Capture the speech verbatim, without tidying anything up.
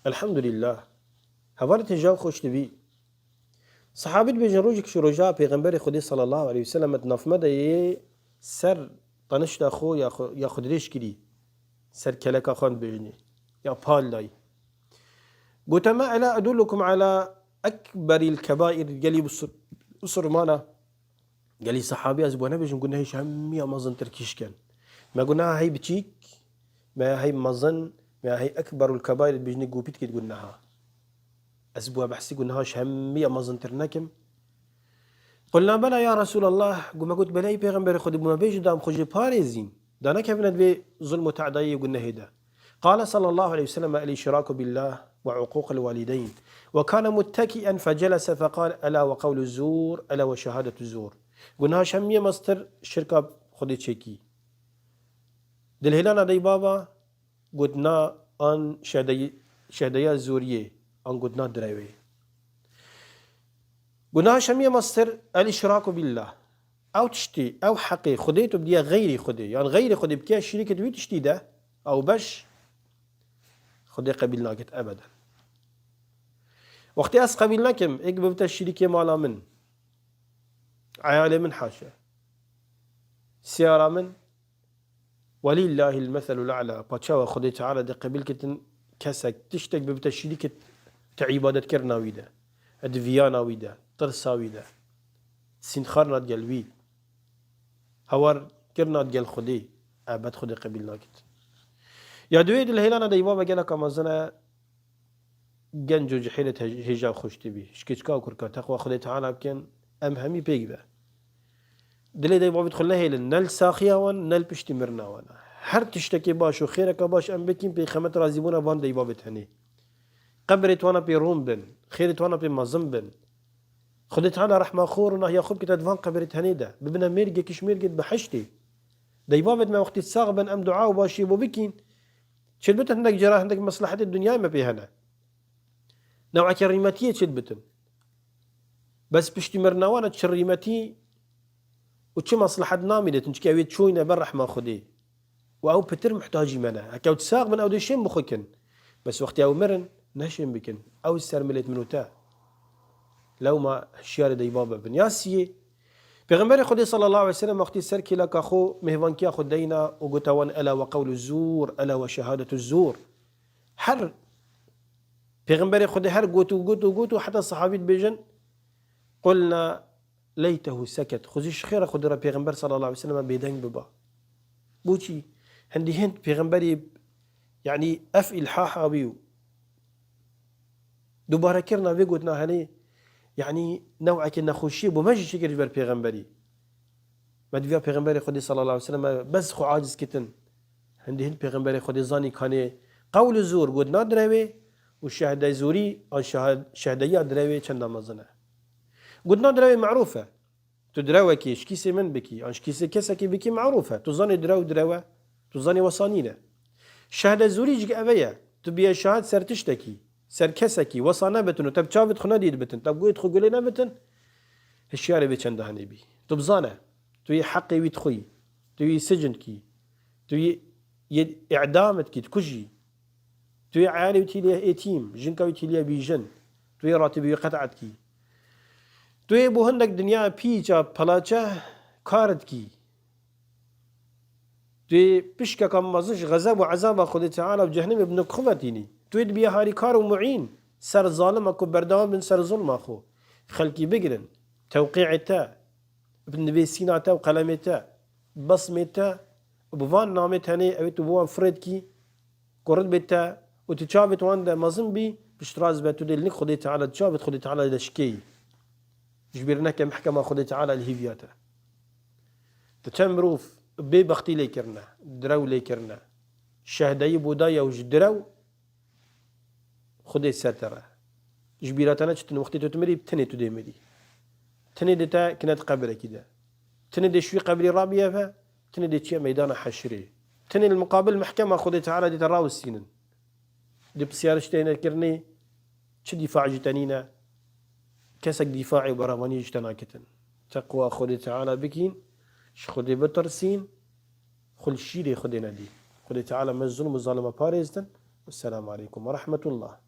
Elhamdulillah. Hevalê te jal xweş dibî. Sahabî dibêjin, rojek ji roja Pêxemberê Xwedê sallallahu aleyhi ve sellem di nav me de yê ser tanişta xwe ya xwe, ya xwe dirêj kirî. Ser keleka xwe dibêjinê. Ya pal dayî. Gote me, "Ela edullukum ala ekberil kebair?" Gelî Bisur-, Bisurmana. Gelî sahabî ez bo nebêjim gunehê ji hemiya mezintir kîşken. Me guneha hey biçîk, me hey mezin, me hey ekberul kebair dibêjinê gopît kêt guneha. Ez bo behsî guneha ji hemiya mezintir nekim. Qulna bela ya Resulallah, gu me got belê ey Pêxemberê Xwedê, bo me bêjî da em xwe jê parêzîn. Da nekevine di vê zulm û te'dayê gunehê de. قال صلى الله عليه وسلم: الإشراك بالله وعقوق الوالدين. وكان متكئا فجلس فقال: ألا وقول الزور، ألا وشهادة الزور. Guneha ji hemiye mestir şirka Xwedê çêkî. Dilhêlana dey baba, gotina an şehde-, şehdeya zoriyê, an gotina direwê. Guneha ji hemiye mestir, الإشراك بالله. Ew tiştî, ew heqê Xwedê tu bidiye xeyrî Xwedê. Yan xeyrî Xwedê bikiye şirîkê di wî tiştî de, ew beş Xwedê qebîl nakit ebeden. Wextê ez qebîl nekim, êk bibite şirîkê mala min, eyalê min haşe, siyara min, ولله المثل الأعلى. Paçawa Xwedê Teala dê qebîl kitin kesek, tiştek bibite şirîkê di îbadetkirina wî de, di viyana wî de, tirsa wî de, sîndxarina digel wî, hawar kirina digel Xwedê, ebed Xwedê qebîl nakit. Ya duwê dilhêlana de îva ve geleka mezin e, genc û cihêlê te hêja xweş dibî. Ji keçika û kurka teqwa Xwedê Teala bikin, em hemî pêk be. Dilê dey bavêt xwe nehêlin, ne li saxiya wan, ne li piştî mirina wan. Her tiştekê baş û xêreka baş em bikîn, pêxemet razîbûna van dey bavêt henê. Qebrêt wana pê rûn bin, xêrêt wana pê mezin bin. Xwedê Teala rehma xwe û rûnahiya xwe bikite di van qebrêt henê de. Bibine mêrgekî ji mêrgêt biheştê. Dey bavêt me wextî sax bin, em dua û başiyê bo bikîn. Çêdibitin hindek cara, hindek meslehetê dinyayê me pê hene. Newekê rîmetiyê çêdibitin. Bes piştî mirina wan e çi rîmetî û çi meslehet namînetin, çike ew ê çûyne ber rehma Xwedê. Û ew pitir muhtacî me ne. Heke ew sax bin, ew dê şên bi xwe kin. Bes wextê ew mirin, ne şên bikin. Ew ser milêt min û te. Lewma hişyarê dey baba bin. Ya siyê. Pêxemberê Xwedê sallallahu aleyhi ve sellem wextî ser kêleka xwe mêvankiya xwe deyna û gote wan, "Ela ve qewlu zur, ela ve şehadetu zur." Her Pêxemberê Xwedê her got û got û got û heta sahabî dibêjin, "Qulna leytehu seket." Xwezî ji xêra Xwedê re Pêxember sallallahu aleyhi ve sellem bêdeng biba. Boçî? Hindî hin Pêxemberî, yanî ev îlhaha wî û dubarekirina vê gotina henê, yanî newekê nexweşiyê bo me jî çêkir ji ber Pêxemberî. Me diviya Pêxemberê Xwedê sallallahu aleyhi ve sellem bes xwe aciz kitin. Hindî hin Pêxemberê Xwedê zanî kanê qewli zûr gotina direwê û şehde zûrî an şehd-, şehdeya direwê çenda mezin e. Gotina direwê merûf e. Tu direwekê ji kîsê min bikî an ji kîsê kesekî bikî merûf e. Tu zanî direw direw e. Tu zanî wesa nîne. Şehde zûrî jî ev e ye. Tu bîye şahid ser tiştekî, ser kesekî, wesa nebitin û te bi çavêt xwe nedî dibitin, te bi guhêt xwe gulê nebitin, hişyarê vê çenda henê bî. Tu bizane, tu yê heqê wî dixwî, tu yê sicin dikî, tu yê, yê îdam dikî, dikujî. Tu yê eyalê wî tîliye êtîm, jinka wî tîliye bîjin. Tu yê ratibî wî qet'a dikî. Tu yê bo hindek dinya pîça, pelaçe kar dikî. Tu yê pişkeka mezin ji xezeb û ezaba Xwedê Teala û cehennemê bi nokxu ve tînî. Tu yê dibîye harîkar û muîn ser zalima ku berdewam bin ser zulma xwe. Xelkî bigirin. Tewqî'ê te, bi nivîsîna te û qelemê te, besmê te û bi van namê tenê ew ê tu bi wan firêt kî, ku rid bê te û tu çavêt wan de mezin bî, piştrast be tu dê li nik Xwedê Teala, tu çavêt Xwedê Teala de şikeyî. Ji bîr neke mehkema Xwedê Teala li hîviya te. Di çend mirov bêbextî lê kirine, direw lê kirine. Şehdeyî bo daye û ji direw Xwedê ser te re. Ji bîra te neçitin wextê tu dimirî, tenê tu dê mirî. Tenê dê te kine di qebirekî de. Tenê dê şûyî qebirî rabîye ve, tenê dê çiye meydana heşirê. Tenê li muqabil mehkema Xwedê Teala dê te rawistînin. Di pisyariş tê nekirinê çi dîfa ji te nîne? Kesek dîfaê beravaniyê ji te nakitin. Teqwa Xwedê Teala bikîn, ji Xwedê bitirsîn, xwe li şîrê Xwedê nedîn. Xwedê Teala me zulm û zalima parêzdin. Wesselamu aleykum ve rahmetullah.